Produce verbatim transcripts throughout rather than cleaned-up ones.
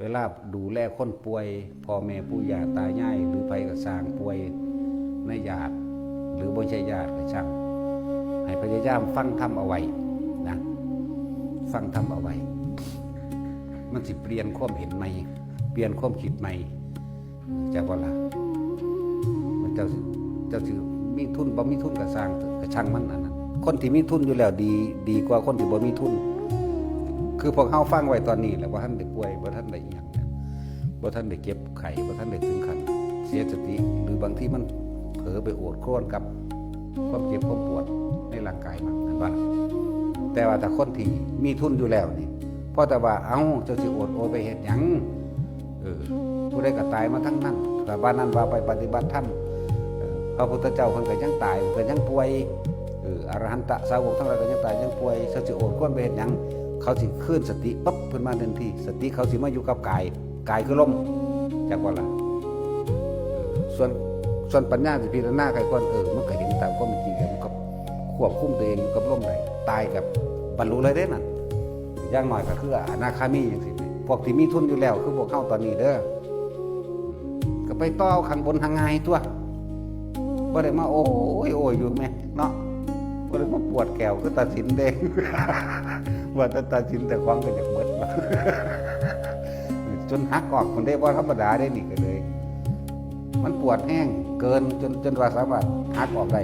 เวลาดูแลคนป่วย พ่อแม่ปู่ย่าตายาย หรือไผก็ซ่างป่วย ในญาติ หรือบ่ใช่ญาติก็ช่าง ให้พยายามฟังธรรมเอาไว้นะ ฟังธรรมเอาไว้ มันสิเปลี่ยนความเห็นใหม่ เปลี่ยนความคิดใหม่ จักบ่ล่ะ มันเจ้าสิ เจ้าสิมีทุนบ่มีทุนก็ซ่างเถอะ ก็ช่างมันอันนั้น คนที่มีทุนอยู่แล้วดี ดีกว่าคนที่บ่มีทุน คือพวกเฮาฟังไว้ตอนนี้แหละ บ่ทันได้ป่วย บ่ทันได้อิหยังนะ บ่ทันได้เจ็บไข้ บ่ทันได้ถึงขั้นเสียสติ หรือบางทีมันเผลอไปโอดครวญกับความเจ็บความปวดในร่างกายมัน เห็นบ่ล่ะ แต่ว่าถ้าคนที่มีทุนอยู่แล้วนี่ พอแต่ว่า เอ้า เจ้าสิโอดโอยไปเฮ็ดหยัง เออ ผู้ใดก็ตายมาทั้งนั้น แต่บ้านนั้นว่าไปปฏิบัติธรรม เออ พระพุทธเจ้าเพิ่นก็ยังตาย เพิ่นยังป่วย เออ อรหันตสาวกทั้งหลายก็ยังตายยังป่วย เขาสิโอดครวญไปเฮ็ดหยัง เขาสิคืนสติปั๊บเพิ่นมาทันที สติเขาสิมาอยู่กับกาย กายคือลม จักบ่ล่ะ ส่วน ส่วนปัญญาสิพิจารณาไขควร เออ มันก็เห็นตามความเป็นจริง มันก็ควบคุมตัวเองอยู่กับลมได้ ตายกับบรรลุเลยเด้นั่น อย่างน้อยก็คืออนาคามีจังซี่ พวกที่มีทุนอยู่แล้ว คือพวกเฮาตอนนี้เด้อ ก็ไปต่อเอาข้างบนหาง่ายตัว บ่ได้มาโอ้ยโอ้ยอยู่แม่เนาะ บ่ได้มาปวดแขวคือตาสินเด้ ว่าแต่ตาสินแต่ของก็อยากเบิด จนหักออก มันได้บ่ธรรมดาได้นี่ก็เลย มันปวดแฮงเกินจน จนว่าสามารถหักออกได้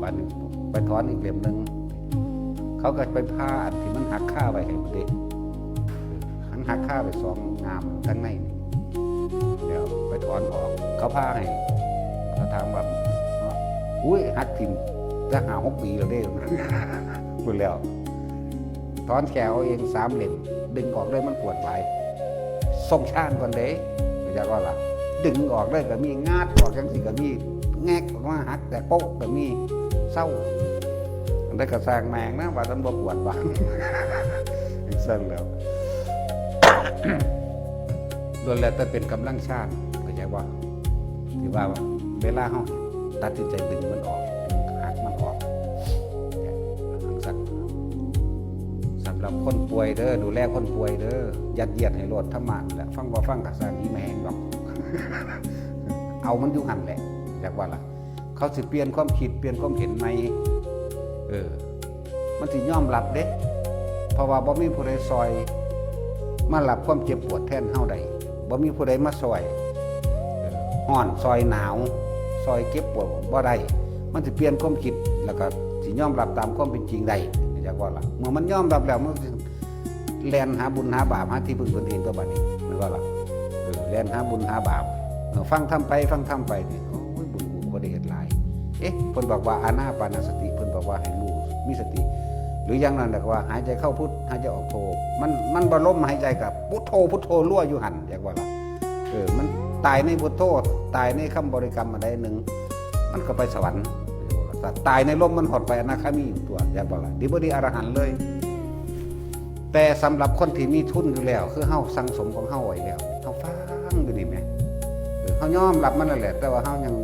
บาดนี้ไปถอนอีกเล่มหนึ่ง เขาก็ไปผ่าอันที่มันหักคาไว้ให้เด้ มันหักคาไว้สองงามทั้งในนี่ เดี๋ยวไปถอนออก เขาผ่าให้ เขาถามว่า อุ้ย หักถิ่มจะหาหกปีแล้วเด้ พูดแล้ว ถอนแขวเอาเองสามเล่ม ดึงออกเลยมันปวดหลาย ส่งชาญก่อนเด้ อยากว่าล่ะ ดึงออกเลยก็มี งัดออกจังซี่ก็มี แงกออกมาหักแต่โป๊ะก็มี เศร้า อันใดก็สร้างแม่งนะ ว่ามันบ่ปวดบ้าง สั่นแล้ว ล้วนแล้วแต่เป็นกำลังชาญ เข้าใจบ่ ที่ว่าเวลาเฮาตัดสินใจดึงมันออก ดึงหักมันออก เนี่ย สั่น สำหรับคนป่วยเด้อ ดูแลคนป่วยเด้อ ยัดเยียดให้โลดธรรมะแหละ ฟังบ่ฟังก็ซ่าง อีแม่งดอก เอามันอยู่หั่นแหละ อยากว่าล่ะ เขาสิเปลี่ยนความคิด เปลี่ยนความเห็นใหม่ เออ มันสิยอมรับเด้ เพราะว่าบ่มีผู้ใดซอยมารับความเจ็บปวดแทนเฮาได้ บ่มีผู้ใดมาซอย เออ ฮ้อน ซอยหนาว ซอยเจ็บปวดบ่ได้ มันสิเปลี่ยนความคิด แล้วก็สิยอมรับตามความเป็นจริงได้ อยากว่าล่ะ เมื่อมันยอมรับแล้ว มันสิแล่นหาบุญหาบาป หาที่พึ่งตนเองตัวบัดนี้ แม่นบ่ล่ะ เออ แล่นหาบุญหาบาป เออ ฟังธรรมไป ฟังธรรมไปนี่ โอ้ย บุญกูก็บ่ได้เฮ็ดหลาย เอ๊ะ เพิ่นบอกว่าอานาปานสติ เพิ่นบอกว่าให้รู้ มีสติ หรืออย่างนั้นแหละก็ว่าหายใจเข้าพุท หายใจออกโท มัน มันบ่ลมหายใจกับพุทโธ พุทโธรัวอยู่หั่น อยากว่าล่ะ เออ มันตายในพุทโธ ตายในคำบริกรรมอันใดหนึ่ง มันก็ไปสวรรค์ แต่ตายในลมมันฮอดไปอนาคามีตัว อยากว่าล่ะ ดีบ่ดีอรหันต์เลย แต่สำหรับคนที่มีทุนอยู่แล้ว คือเฮาสั่งสมของเฮาไว้แล้ว เฮาฟังอยู่นี่แหม เออ เฮายอมรับมันนั่นแหละ แต่ว่าเฮายัง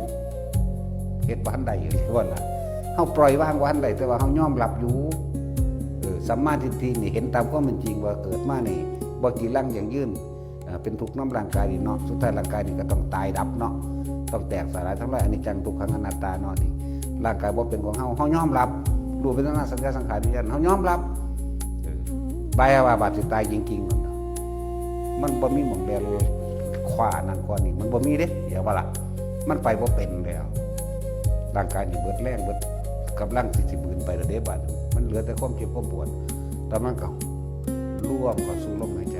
เฮ็ดบ่ทันได้อยู่ ว่าล่ะ เฮาปล่อยวางบ่ทันได้ แต่ว่าเฮายอมรับอยู่ เออ สัมมาทิฏฐินี่เห็นตามความเป็นจริงว่าเกิดมานี่ บ่จีรังยั่งยืน เอ่อ เป็นทุกข์นำร่างกายนี่เนาะ สุดท้ายร่างกายนี่ก็ต้องตายดับเนาะ ต้องแตกสลายทำลาย อนิจจังทุกขังอนัตตาเนาะนี่ ร่างกายบ่เป็นของเฮา เฮายอมรับ รูปเวทนาสัญญาสังขารวิญญาณ เฮายอมรับ เออ บ่ายว่าบาดสิตายจริงๆนั่นน่ะ มันบ่มีหม่องแล่นคว้านั่นคว้านี่ มันบ่มีเด้ เดี๋ยวว่าล่ะ มันไปบ่เป็นแล้ว ร่างกายนี่เบิดแรง เบิดกำลังที่สิบืนไปแล้วเด้บัดนี้ มันเหลือแต่ความเจ็บความปวด แต่มันก็รวมเข้าสู่ลมหายใจ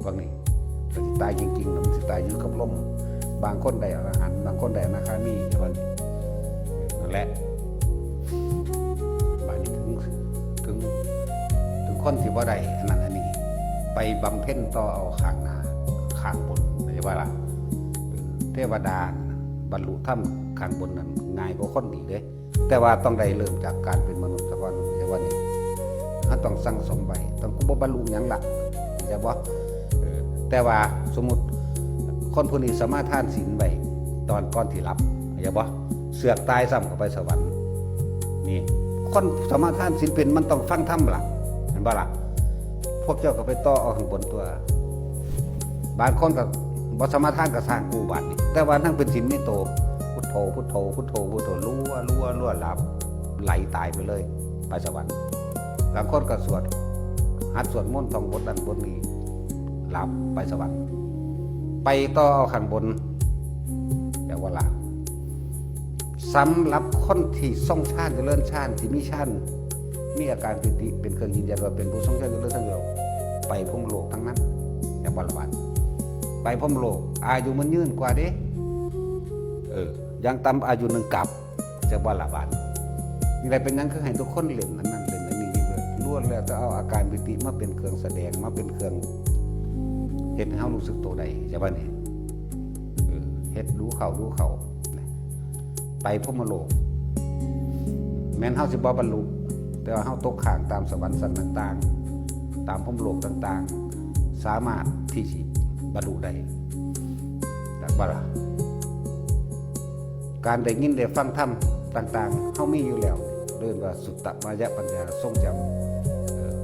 พวกนี้ ก็สิตายจริงๆ มันสิตายอยู่กับลม บางคนได้อรหันต์ บางคนได้อนาคามี เดี๋ยวมัน นั่นแหละ บาดนี้ถึง ถึง ถึงคนที่บ่ได้อันนั้นอันนี้ ไปบำเพ็ญต่อเอาข้างหน้า ข้างบน เข้าใจบ่ล่ะ เทวดาบรรลุธรรมข้างบนนั่นง่ายกว่าคนอีกเด้ แต่ว่าต้องได้เริ่มจากการเป็นมนุษย์ซะก่อน เข้าใจบ่นี่ เฮาต้องสั่งสมไว้ ต้อง กูบ่บรรลุหยังล่ะ เข้าใจบ่ เออ แต่ว่าสมมุติคนผู้นี้สมาทานศีลไว้ตอนก่อนที่หลับ เข้าใจบ่ เสือกตายซ้ำเข้าไปสวรรค์ นี่ คนสมาทานศีลเป็นมันต้องฟังธรรมล่ะ เห็นบ่ล่ะ พวกเจ้าก็ไปต่อเอาข้างบนตัว บางคนก็บ่สมาทานก็สร้างกูบาดนี้ แต่ว่านั่งเป็นศีลในโต พุทโธ พุทโธ พุทโธ พุทโธ รัว รัว รัว หลับ ไหลตายไปเลย ไปสวรรค์ บางคนก็สวด หัดสวดมนต์ท่องบทนั้นบทนี้ หลับ ไปสวรรค์ ไปต่อเอาข้างบน แต่ว่าล่ะ สำหรับคนที่ทรงฌานเจริญฌาน ที่มีฌาน มีอาการปีติเป็นเครื่องยืนยันว่าเป็นผู้ทรงฌานเจริญฌานแล้ว ไปพรหมโลกทั้งนั้น จักบ่ละบาด ไปพรหมโลก อายุมันยืนกว่าเด้ เออ อย่างต่ำอายุหนึ่งกับ จักบ่ละบาด นี่แหละเป็นหยังคือให้ทุกคนเล่นอันนั้นเล่นอันนี้อยู่เลย ล้วนแล้วแต่เอาอาการปีติมาเป็นเครื่องแสดง มาเป็นเครื่องเฮ็ดให้เฮารู้สึกตัวได้ จักบ่นี่ เออ เฮ็ดดูเข้าดูเข้า ไปพรหมโลก แม้นเฮาสิบ่บรรลุ แต่ว่าเฮาตกค้างตามสวรรค์ชั้นต่างๆ ตามพรหมโลกต่างๆ สามารถที่สิบรรลุได้ จักบ่ล่ะ การได้ยินได้ฟังธรรมต่างๆ เฮามีอยู่แล้ว เรียกว่าสุตตมายปัญญาทรงจำ เอ่อ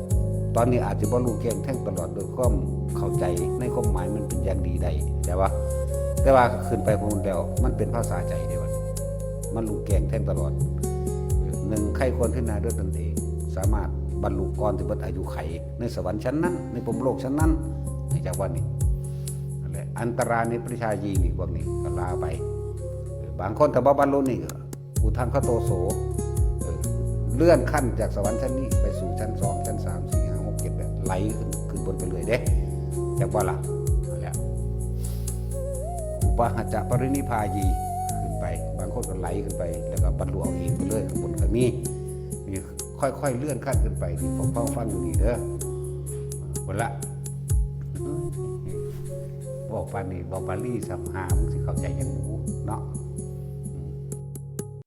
ตอนนี้อาจจะบ่รู้แจ้งแทงตลอดด้วยความเข้าใจในความหมายมันเป็นอย่างดีได้ แต่ว่า แต่ว่าขึ้นไปพวกนั้นแล้ว มันเป็นภาษาใจเด้บัดนี้ มันรู้แจ้งแทงตลอด เอ่อ หนึ่ง ไข้ควรพิจารณาด้วยตนเอง สามารถบรรลุก่อนที่เบิดอายุไข ในสวรรค์ชั้นนั้น ในพรหมโลกชั้นนั้น ในจักรวาลนี้ นั่นแหละ อันตรานิปริชายีนี่ พวกนี้ก็ลาไป เอ่อ บางคนถ้าบ่บรรลุนี่ก็ อุทังคโตโส เออ เลื่อนขั้นจากสวรรค์ชั้นนี้ไปสู่ชั้นสอง ชั้นสาม สี่ ห้า หก เจ็ด แปด ไหลขึ้น ขึ้นบนไปเรื่อยเด้ จักบ่ล่ะ นั่นแหละ อุปาหะจะปรินิพพายี ขึ้นไป บางคนก็ไหลขึ้นไป แล้วก็บรรลุเอาเองไปเลย ข้างบนก็มี นี่ค่อยๆเลื่อนขั้นขึ้นไป นี่พวกเฮาฟังอยู่นี่เด้อ หมดละ เว้าปานนี้ เว้าบาลีซ้ำหา มึงสิเข้าใจหยังบ่เนาะ